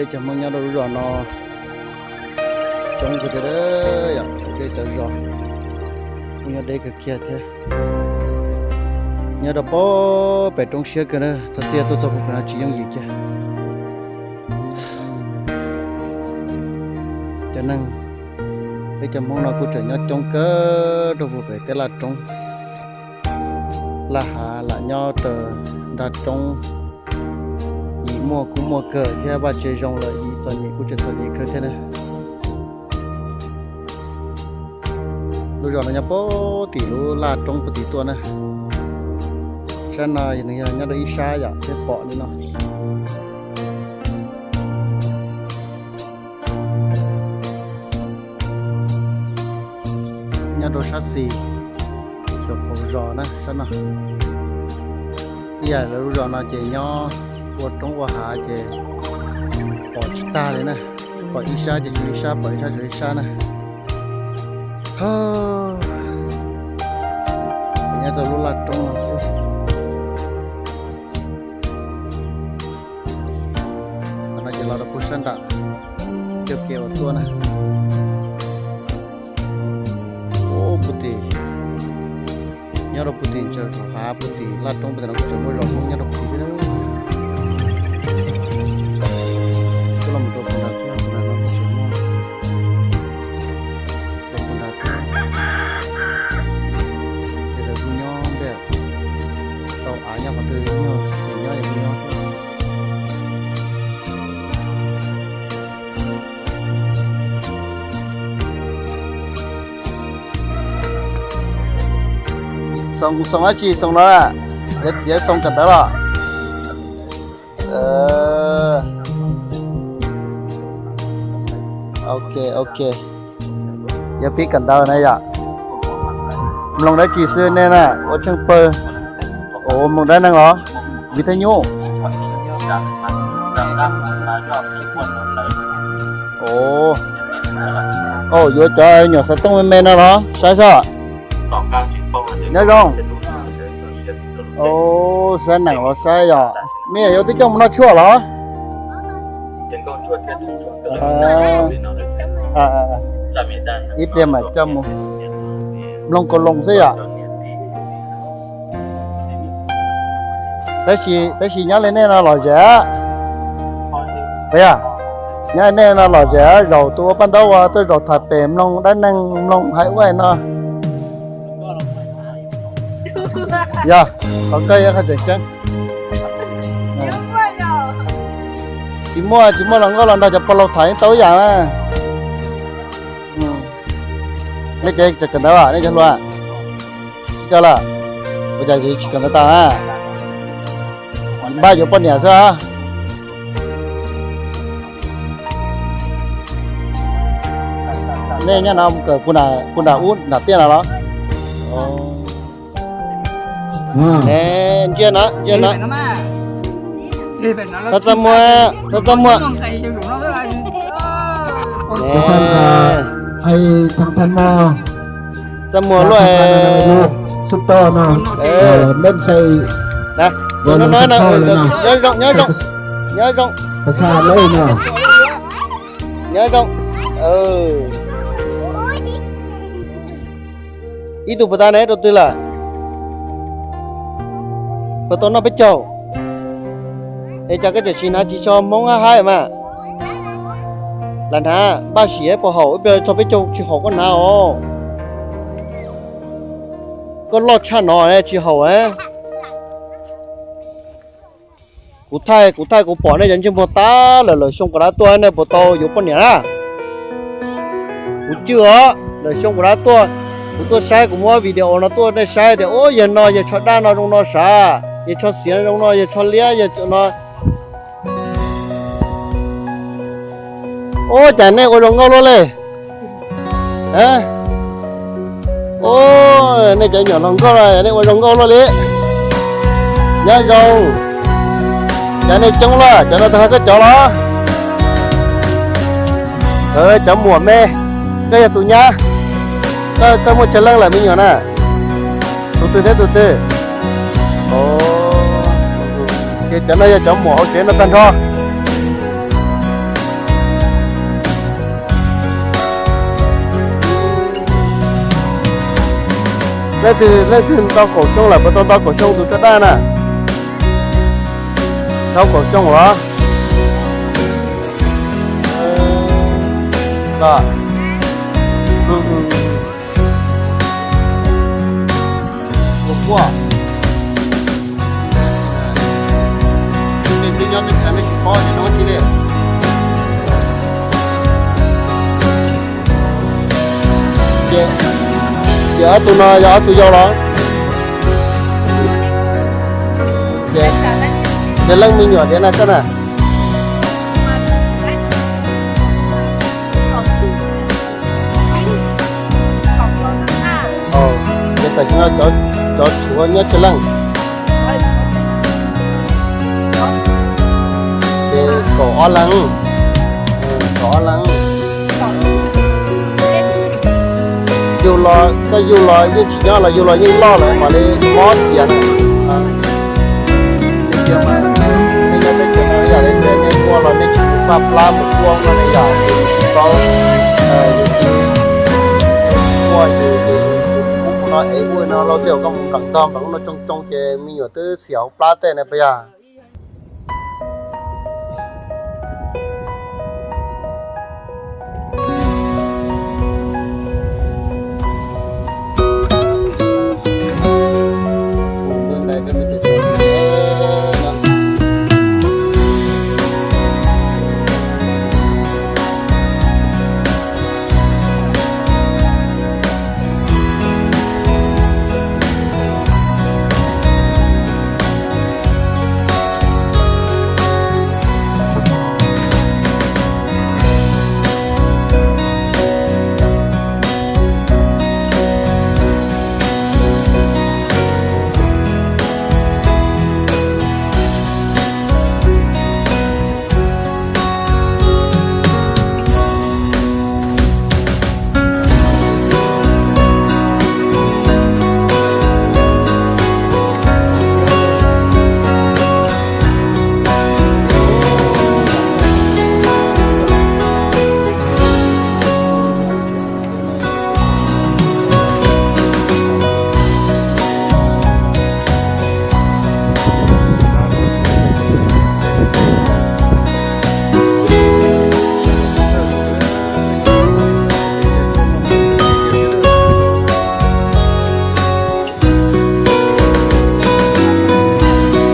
Peb cov Hmoob nyob rau lub zos no coob kawg thiab yom, peb cov zos kuj nyob deb kawg kiag thiab. Nyob rau pem roob siab kawg na, txog txiaj tuaj txog puag pem no tsis yooj yim kiag. Cov neeg, peb cov Hmoob no kuj tseem nyob coob kawg rau puag pem tej laj roob laj hav, lam nyob raws nrag roob. Yim muaj kuj muaj kawg thiab, vaj tse zoo lawm yim txom nyem kuj tseem txom nyem kawg thiab na. Lub zos no nyob puag tim lub laj roob puag tim tuaj na. Sab no nws yog nyob rau ib sab yom, peb pom li no. Nyob rau sab xis, saum qaum zos na sab no. Ib yam lawv lub zos no ces nyob ua roob ua hav ces pom tsis tag li na. Pom ib sab ces tshuav ib sab, pom ib sab tshuav ib sab na. Nyob rau lub laj roob no xwb. Qhov no ces los rau puag sab nram cov kev uas tuaj na. Puag tim, nyob rau puag tim ntsaws hav, puag tim laj roob puag tim no kuj tseem muaj zos Hmoob nyob rau puag tim thiab. Kuj los mus rau puag nrad, puag nrad no kuj tseem muaj, rau puag nrad thiab. Ces lawv kuj nyob npe, tau av nyob qhov twg, nyuag xis nyob es kuj nyob. Xoo, xoo dab tsi xoo no? Yuav txiav xoo kawm ntawv los? Ok, ok. Yog pib kawm ntawv na yom. Mloog dab tsi xwb nej na, ua tsheej pawg. Ua mloog dab neeg los? Vim thaj nyuj. Ua, yuav cov nyuam xov tooj me me no los saib soj. Nyob zoo. Ua, saib neeg los saib yom. Me nyuam yuav twb coj mus noj tshuaj los? Ib pliag mam coj mus. Mloog kaus loos xwb yom. Tab sis nyob li nej no lom zem. Puas yog? Nyob li nej no lom zem, zaum tus ua paj ntaub ua tuaj zaum tham pem mloog dab neeg mloog hais ua no. Yog, qhov koj yog qhov tseem ceeb. Tsis muaj, tsis muaj los nkauj los nrog cov pog laus tham yeej tau ib yam mas. Nej cov kawm ntawv, nej cov hluas, tsis kawm lawm? Ua cas tsis kawm ntawv tau? Npaj yuav poj niam xwb. Nej nyob no kawm puag nram ub nram tiaj no los? Ntsia no, ntsia no. Txhob txaj muag, txhob txaj muag. Txaj muag luaj. Nyob zoo, nyob zoo, nyob zoo, nyob zoo. Ib tug puas tas ne, rau twg lawm? Puas tau noj peb caug? Es cas koj tseem tsis hnav tsis tso Hmoob hab haib mas? Lam hnav, npaj sim puas haum, ib pliag txog peb caug tsis haum koj hnav os. Koj loj tshaj no tsis haum. Kuv thaij, kuv thaij kuv pom nej cov ntsej muag tab lawm, lawm xyoo quas dab tuaj nej puas tau yuav poj niam na? Kuv cwj os, lawm xyoo quas dab tuaj, kuv tuaj saib, kuv muab video no tuaj nej saib tias ub yawg no yawg tsho daj no zoo no sav, yawg tsho xiav zoo no, yawg tsho liab yawg no. Ub, cas nej ua zoo nkauj luaj li. Ub, nej cov nyuam hluas nkauj no nej ua zoo nkauj luaj li. Nyob zoo. Cov nej coob luaj, cov no tag nrho koj cov los? Cov muam me, koj yog tus nyab, koj muaj tsawg leej lawm me nyuam na? Tus twg thiab tus twg? Ces cov no yog cov muam hauv tsev no tag nrho. Leej twg, leej twg nto kaum xyoo lawm, puas tau nto kaum xyoo tus tso dab na? Rau kaum xyoo los? Los. Ua quaj. Ces twb nyob teb chaws nej tsis paub ces no ua tsi li. Ces, ces ob tug no yog ob tug yau los? Ces, ces leej me nyuam tiag na koj na? Ces tam sim no cov, cov tshuav nyob tsawg leej? Ces kaum ob leeg. Kaum ob leeg. Yug los, koj yug los yeej tsis nyob los yug los yeej loj lawm mam li mob xiam na. Nej tias mas, nej nyob teb chaws no yam li nej ua los nej tsis pab plab mus ua no ne yom, tsis paub, yus tsis ua ces, ces yus mus no es ua no lauj, tej zaum koj mus npleem tog npleem lub no tsoo tsoo ces me nyuam twb xiam hauv plab tej na puas yog?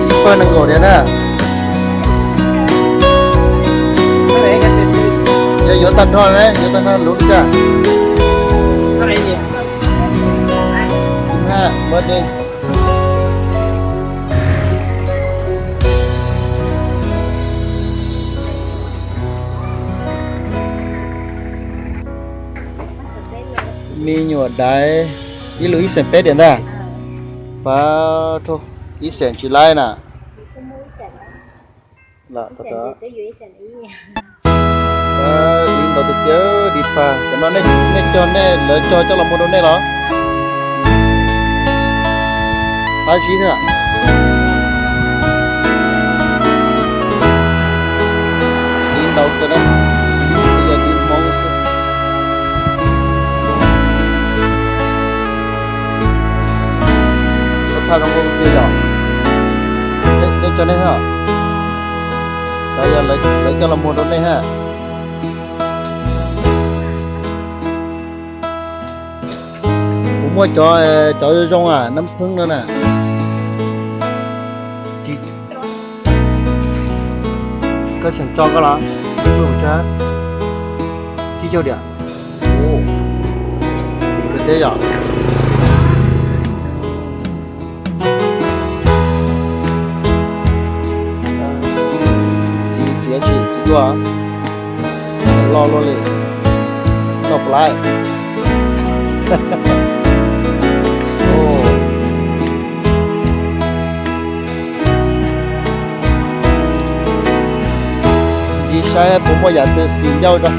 Ib pawg nees nkaum diam na. Yog yuav tag nrho ne, yuav tag nrho lub li cas? Ib hab, muab di. Me nyuam daiv, ib lub ib xees peb diam ntag. Pab, ib xees tsis laib na. Li ntawd tiag tiag, di tshaj, cov no nej cog, nej, lawv cog coj los muag rau nej los? Qab zib thiab. Di ntau kawg na, yog di Hmoob xwb. Thaj zoo nkauj tiag yom. Nej cog nej thiab. Yog lawv coj los muag rau nej ha. Kuv muaj cov, cov zoo zoo a, nab pheeb no na. Koj tseem tso koj los? Tsib caug diam. Kawg thiab yom. Txiv, txiv tsis, txiv dua. Loj luaj li. Tau plas. Ncig saib puas muaj yam twg xis ncauj tso.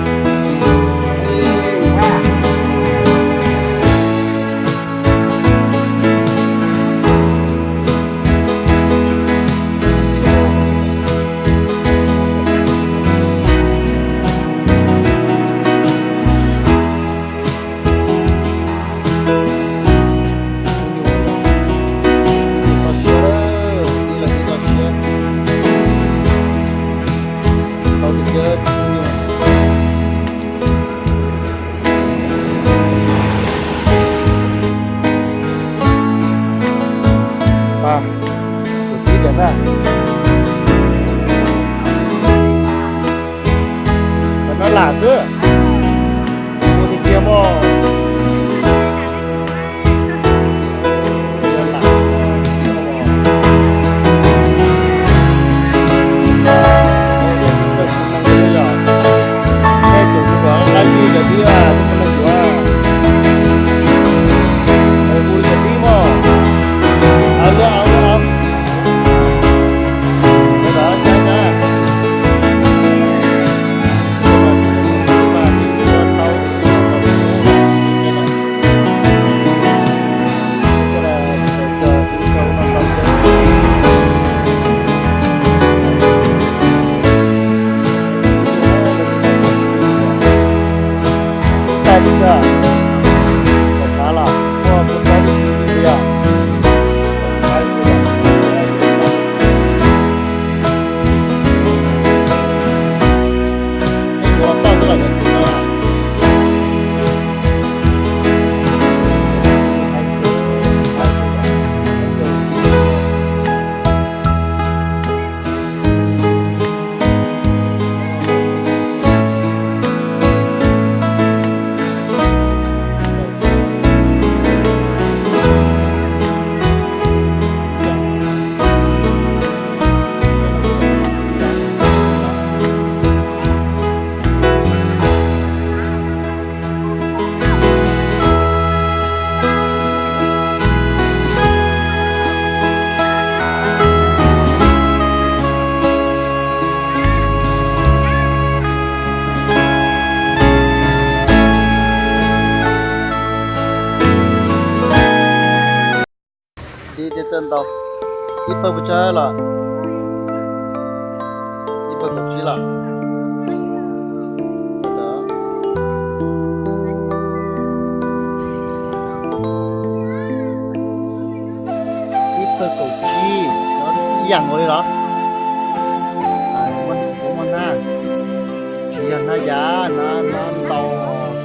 Tus tib tias na, cov no lam xwb, tus tiag tiag mas. Tib tias txawj ntau, ib pawg puas tsawg los? Ib pawg kaum tsib los? Ib pawg kaum tsib, ib yam nkaus li los? Kuv muaj hnab, tsis yog hnab yav, hnab ntau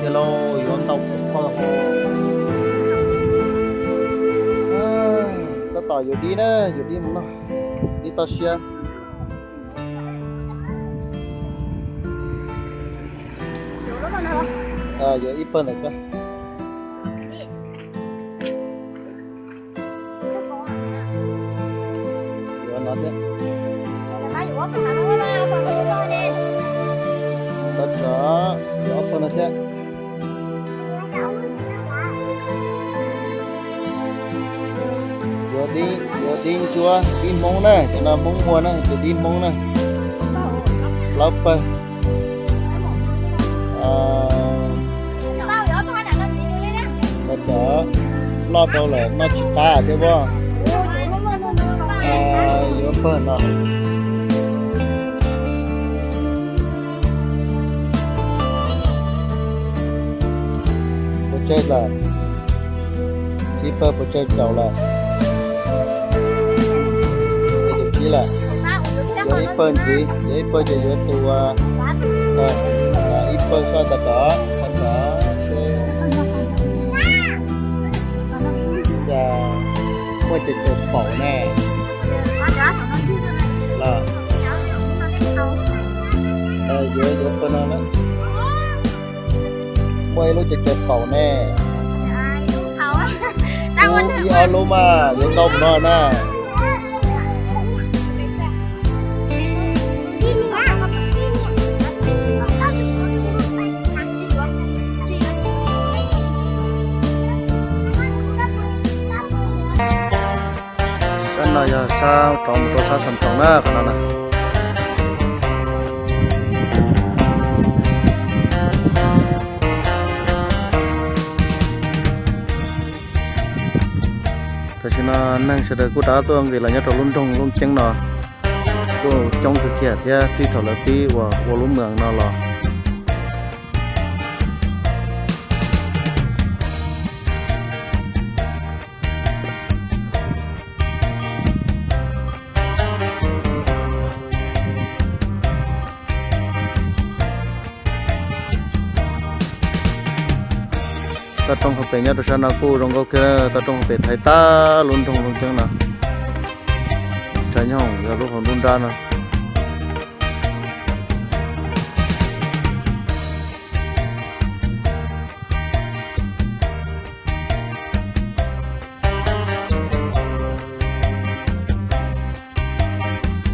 tiag lauj, yuav ntau kawg nkaus. Tab tom yuav dib na, yuav dib mus noj, dib toj siab. Yuav ib pawg ntawm ko. Yuav no thiab. Tab tom yuav ob pawg no thiab. Yuav dib, yuav dib ntsuab, dib Hmoob na, cov no Hmoob muag na, ces dib Hmoob na. Plaub pawg. Tab tom loj dhau lawm, noj tsis qab thiab pob. Yuav pawg no. Puas tsawg lawm? Tsib pawg puas tsawg caum lawm? Tsib lawm. Yuav ib pawg ntxiv, yuav ib pawg ces yuav tus, ib pawg soj tas rov, tas rov seb cas muaj ces caum paum ne. Los, yuav, yuav pawg no na. Muaj ib lub ces caum paum ne. Ib ob lub mas yuav ntau no na. Sab no yog sab rov mus rau sab Xam Toom na, qhov no na. Tam sim no neeg sawv daws kuj rov qab tuaj nqis los nyob rau lub nroog Looj Ceeb no, kuj coob kawg kiag thiab txij thaum lawv pib ua, ua lub moos no los. Toj roob hauv pes nyob rau sab no kuj zoo nkauj kiag, toj roob hauv pes thaiv tag lub nroog Looj Ceeb no. Tsa nyob hoom yog lub hauv nruab nrab no.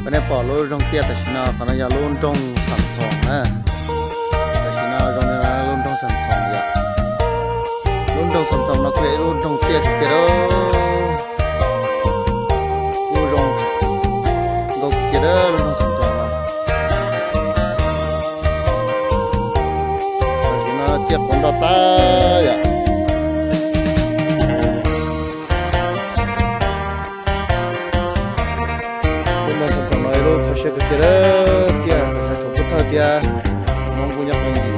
Koj nej pom lub zoog tiaj tam sim no, qhov no yog lub nroog Xam Thoom na. Tam sim no zoo li lub nroog Xam Thoom yom. Lub nroog Xam Thoom no kuj yog ib lub nroog tiaj kawg kiag lawm. Kuj zoo nkauj kawg kiag lub nroog Xam Thoom no. Tam sim no ciaj quav nroj tag yom. Lub nroog Xam Thoom no ib lub kho siab kawg kiag lawm, tiaj tshaj tshaj pub thawj thiab, Hmoob kuj nyob qee yim.